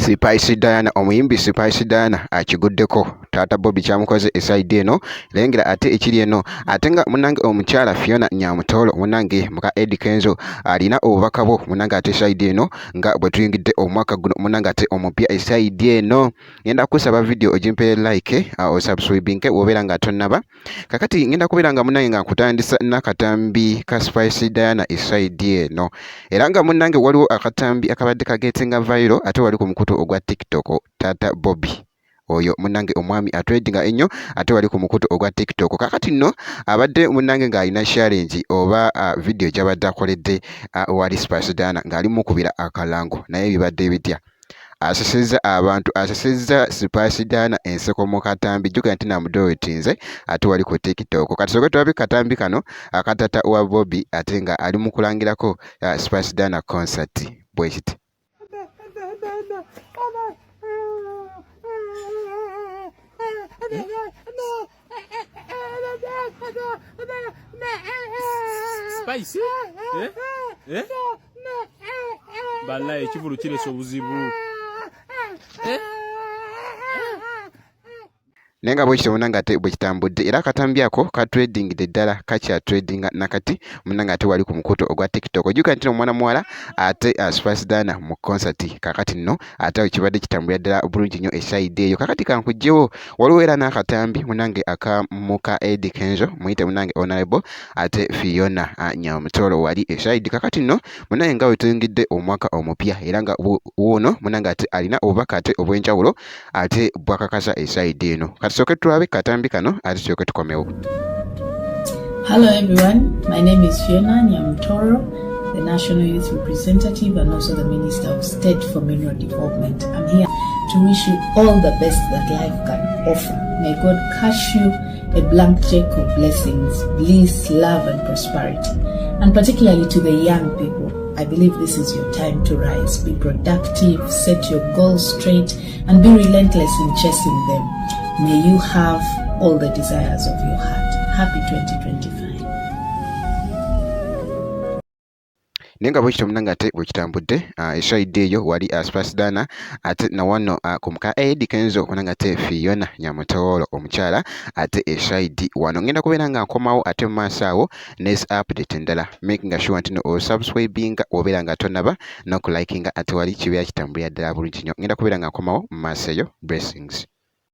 Spice Diana, omuyimbi Spice Diana akiguddeko taata Bobi kyamukoze esayidi eno, lengera ate ekiri eno. Ate nga munange omukyala Fiona Nyamutoolo, munange muka Eddy Kenzo alina obubaka bwo munange ate esayidi eno nga bwe tuyingidde omwaka guno munange ate omupya esayidi eno. Ngenda kusaba video ogimpere like, osubscribinge wobeera nga tonnaba. Kakati ngenda kubeera nga munange nga nkutandisa n'akatambi ka Spice Diana esayidi eno, era nga munange waliwo akatambi akabadde kagetinga viral ate wali ku mukutu ogwa TikTok. Taata Bobi oyo munange omwami atredinga ennyo ate wali ku mukutu ogwa TikTok. Kakati nno abadde munange ng'alina challenge oba video gy'abadde akoledde wali Spice Diana ng'ali mukubira akalango, naye bibadde bitya? Asesezza abantu, asesezza Spice Diana enseko mu katambi. Jjukira nti namudowetinze ate wali ku TikTok. Kati sooke tulabe katambi kano akatata wa Bobi ate nga ali mu kulangirako Spice Diana concert bwe kiti. Spice? Eh? Eh? Balaye ekivulu kirese obuzibu. Eh? Naye nga bwekityo munange ate bwe kitambudde, era akatambi ako ka tradingidde ddala, kakya tradinga nakati munange ate wali ku mukutu ogwa TikTok. Ojjukira nti omwana muwala ate Spice Diana mu concert. Kakati nno ate awo kibadde kitambulira ddala bulungi nnyo esayidi eyo. Kakati kankugyewo, waliwo era n'akatambi munange aka muka Eddy Kenzo, muyite munange Honorable ate Fiona Nyamutoro wali esayidi. Kakati nno munange nga wetuyingidde omwaka omupya, era nga wuuno munange ate alina obubaka ate obw'enjawulo ate bwakakasa esayidi eno. Kati sooke tulabe katambi kano ate tusooke tukomewo. Hello everyone, my name is Fiona Nyamutoro, the National Youth Representative and also the Minister of State for Mineral Development. I'm here to wish you all the best that life can offer. May God cash you a blank check of blessings, bliss, love and prosperity. And particularly to the young people, I believe this is your time to rise. Be productive, set your goals straight, and be relentless in chasing them. May you have all the desires of your heart. Happy 2025. Naye nga bwekityo munange ate bwe kitambudde esayidi eyo wali Spice Diana ate nawano ku muka Eddy Kenzo munange ate Fiona Nyamutoolo omukyala ate esayidi wano. Ngenda kubeera nga nkomawo ate mu maaso awo nes update endala, making sure nti no osubscribinga obeera nga tonaba n'okulikinga ate wali kibeera kitambulira ddala bulungi nnyo. Ngenda kubeera nga nkomawo mu maaso eyo. Blessings.